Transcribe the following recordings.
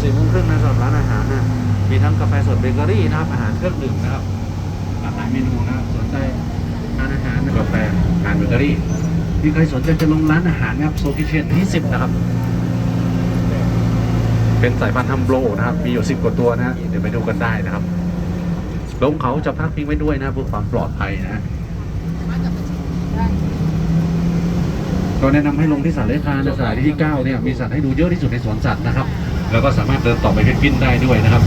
สี่โมงครึ่งนะสำหรับร้านอาหารนะ มีทั้งกาแฟสดเบเกอรี่นะครับ อาหารเครื่องดื่มนะครับ หลากหลายเมนูนะครับ สนใจทานอาหารกาแฟทานเบเกอรี่ มีใครสนใจจะลงร้านอาหารนะครับ โซคิเชนที่สิบนะครับ เป็นสายพันธุ์ฮัมโบรนะครับ มีอยู่สิบกว่าตัวนะฮะ เดี๋ยวไปดูกันได้นะครับ ลงเขาจะพักพิงไว้ด้วยนะเพื่อความปลอดภัยนะฮะ ก็แนะนำให้ลงที่สัตว์เลื้อยคลานนะ สถานที่ที่เก้าเนี่ยมีสัตว์ให้ดูเยอะที่สุดในสวนสัตว์นะครับ แล้วก็สามารถเดินต่อไปเพนกวินได้ด้วยนะครับ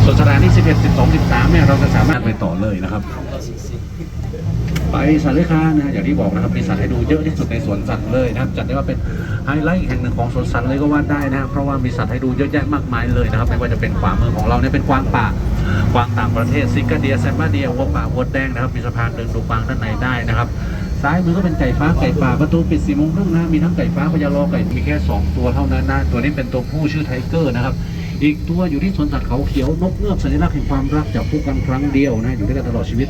ส่วนสถานีสิบเอ็ด สิบสอง สิบสามเนี่ยเราจะสามารถไปต่อเลยนะครับ ไปสัตว์เลื้อยคลานนะฮะ อย่างที่บอกนะครับ มีสัตว์ให้ดูเยอะที่สุดในสวนสัตว์เลยนะครับ จัดได้ว่าเป็นไฮไลท์แห่งหนึ่งของสวนสัตว์เลยก็ว่าได้นะครับ เพราะว่ามีสัตว์ให้ดูเยอะแยะมากมายเลยนะครับ ไม่ว่าจะเป็นขวามือของเราเนี่ยเป็นกวางป่า กวางต่างประเทศ ซิกาเดีย แซมบ้าเดีย วัวป่า วัวแดงนะครับ มีสะพานเดินดูกวางด้านในได้นะครับ ซ้ายมือก็เป็นไก่ฟ้า ไก่ป่า ประตูปิดสี่โมงครึ่งนะ มีทั้งไก่ฟ้า พญาลอ ไก่ มีแค่สองตัวเท่านั้นนะ ตัวนี้เป็นตัวผู้ชื่อไทเกอร์นะครับ อีกตัวอยู่ที่สวนสัตว์เขาเขียว นกเงือกสัญลักษณ์แห่งความรัก จับคู่กันครั้งเดียวนะ อยู่ด้วยกันตลอดชีวิต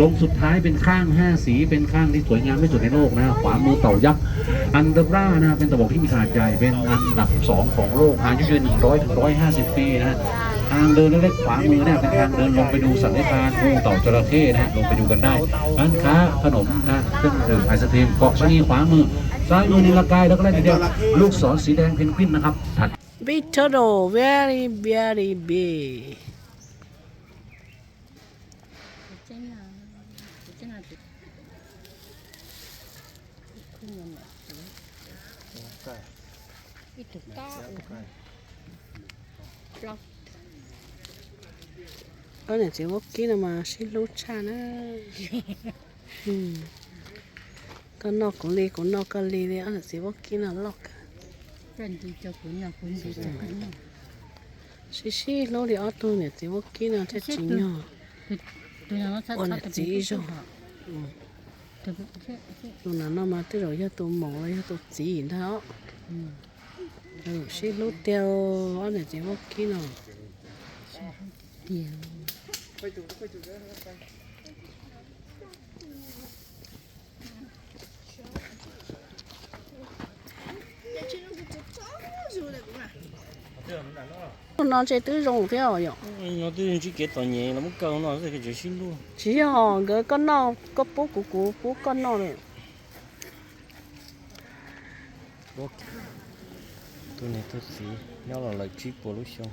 ลงสุดท้ายเป็นข้างห้าสี เป็นข้างที่สวยงามที่สุดในโลกนะ ขวามือเต่ายักษ์ อันดาบรานะ เป็นเต่าบกที่มีขนาดใหญ่ เป็นอันดับสองของโลก อายุยืน หนึ่งร้อยถึงร้อยห้าสิบปีนะ ทางเดินเล็กๆขวามือเนี่ยเป็นทางเดินลงไปดูสัตว์เลื้อยคลาน งูเต่าจระเข้นะฮะ ลงไปดูกันได้ ร้านค้าขนมนะ เครื่องดื่มไอศครีม เกาะชะนีขวามือ ซ้ายมือนิลกาย แล้วก็แรดเดียว ลูกศรสีแดงเพนกวินนะครับ ถัด Big turtle, very, very big. เออเนี่ย เจ๋ง วอกกี้ no mas sib hlub tshaj na. Koj noj kuv li, kuv noj koj li li, ob niam txiv vaub kib no loj kawg. Sib sib hlub li ob tug niam txiv vaub kib no thiaj tsim nyog ua niam txiv ib zaug. Tus no no mas tej zaum yog tus maum los yog tus txiv ntag os. Sib hlub tiag, ob niam txiv vaub kib no. Tus no ntshe twb zoo thiab os yom. No twb ntsib kev txom nyem los muab kaw no tseem sib hlub. Tsis yog, nkawd koj noj koj pub kuv, kuv pub koj noj lawm. Tus niam tus txiv nyob los lawm tsib puas lub xyoo.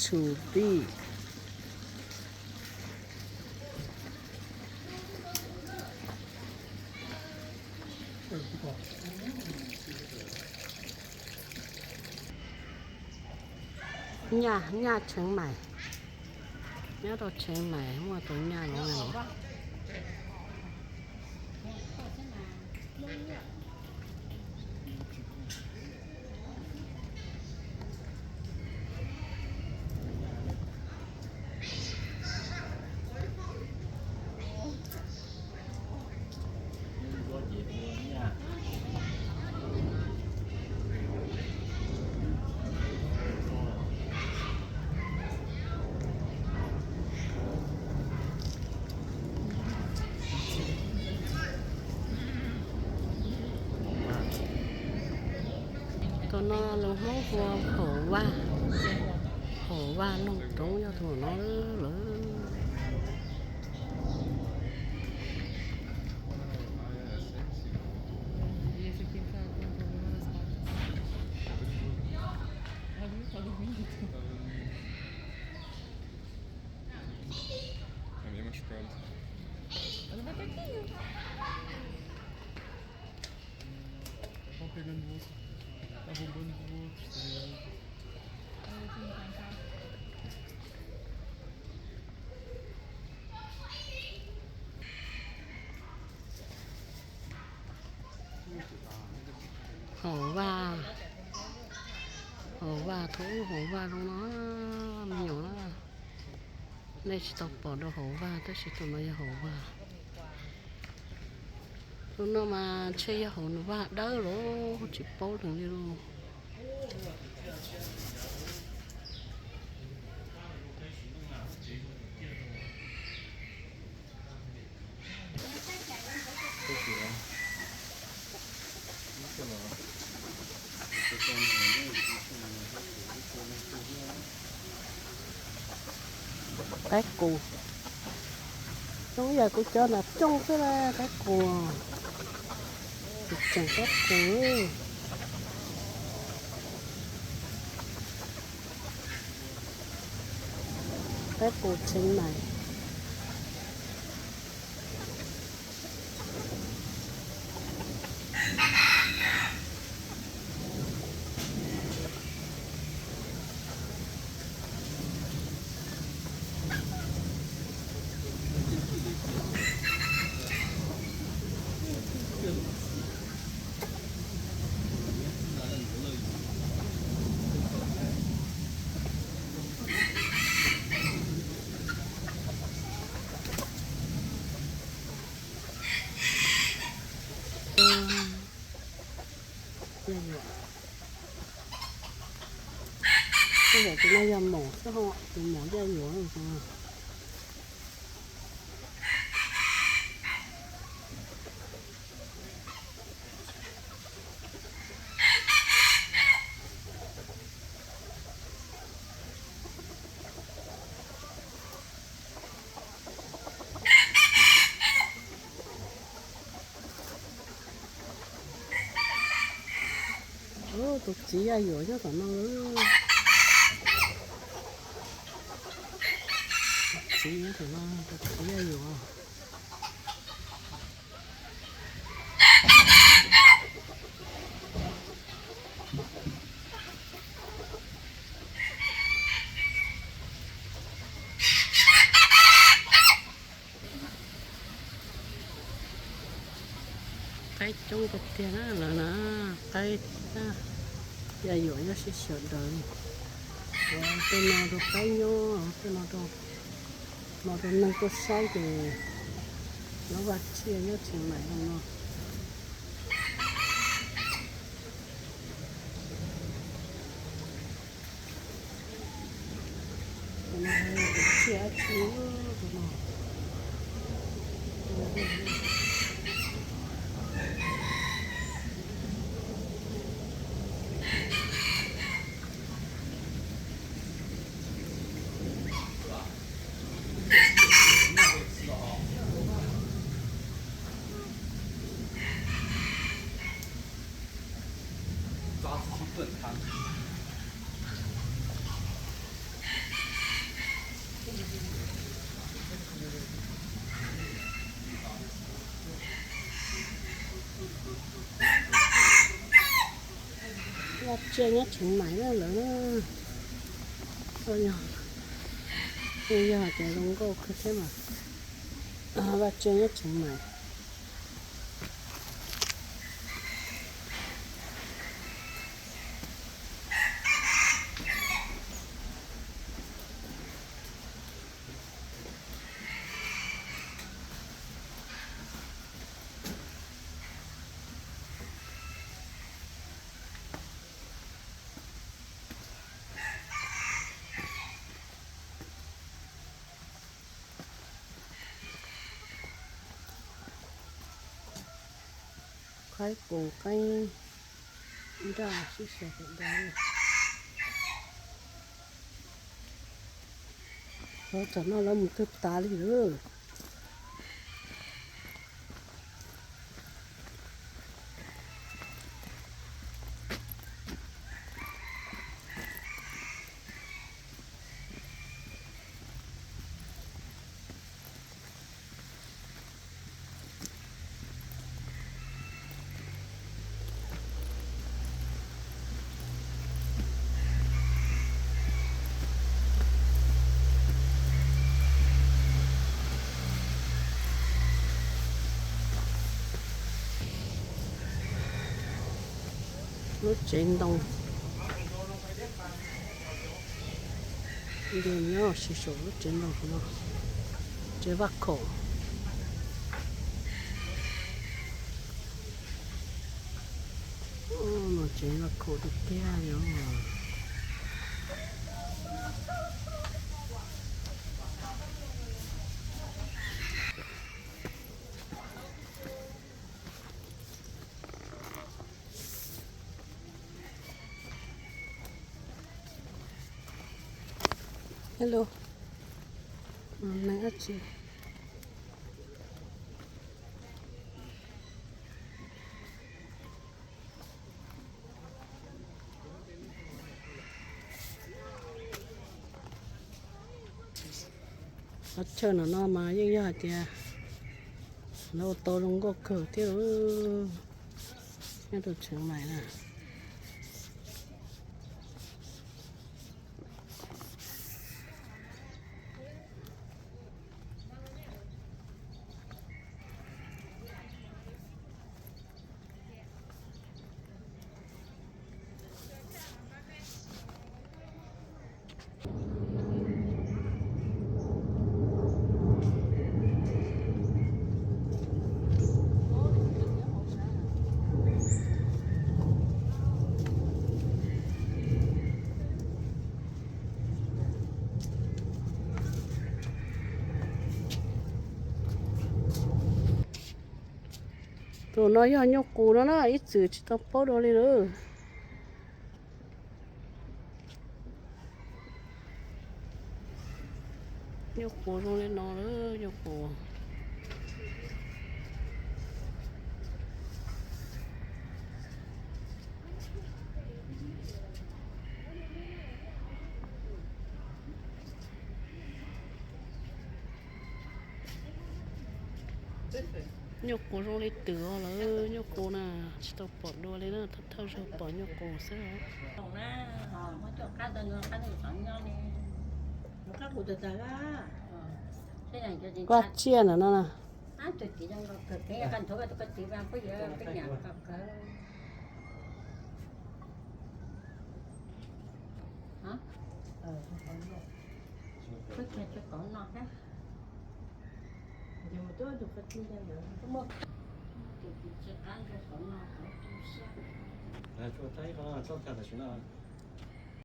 Xus tij. Nyaj, nyaj tseev mais, nyob rau tseev mais muaj tus nyaj no. Tus no lus Hmoob hu ua hauv vaj, hauv vaj loog roob yog tus no lawm. Hauv vaj, hauv vaj, thaum ub hauv vaj zoo no, me nyuam na. Nej tsis tau pom dua hauv vaj tab sis tus no yog hauv vaj. Tus no mas ntshe yog hauv vaj dawb los tsis paub leej li lauj. Qaib qus, coob yam kuv cov nram cooj xwb na, qaib qus, tseem qaib qus. Qaib qus tsev mais. Tej zaum tus no yog maum xwb ho, tus maum yaj yuam. Tus txiv yaj yuam nyob tom no. Txiv nyob tom no, tus txiv yaj yuam. Qaib coob tiag tiag na lawm na, qaib yaj yuam nyob sib sawv daws. Tej no rau qaib nyob, tej no rau, no rau neeg tuaj saib ces nyob vaj tsiaj nyob tsev mais no no. Vaj tsiaj nyob tsev mais na lawm. Yog, yog tias zoo nkauj kawg thiab mas, vaj tsiaj nyob tsev mais. Qaib qus qaib nraj sib sau hauv ntawd. Qhov tsam no lawv mus twg tas li lawm. Lub tsev ntoo, nyob sib sau lub tsev ntoo no, tsev vaj khaum. Tsev vaj khaum tiag tiag li os. Hello. Neeg dab tsi? Qhov chaw no no mas yeej yog hais tias lawv ua tau zoo nkauj kawg thiab, nyob rau Tsheev Maim na. Tus no yog nyuj qus no na, ib txwm tsis tau paub dua li lawm. Nyuj qus zoo li no lawm, nyuj qus. Nyuj qus zoo li twm os lawm, nyuj qus na, tsis tau pom dua li na, thawj thawj zaug pom nyuj qus xwb. Vaj tsiaj ntawm no na. Txhob txhaj tam sim no.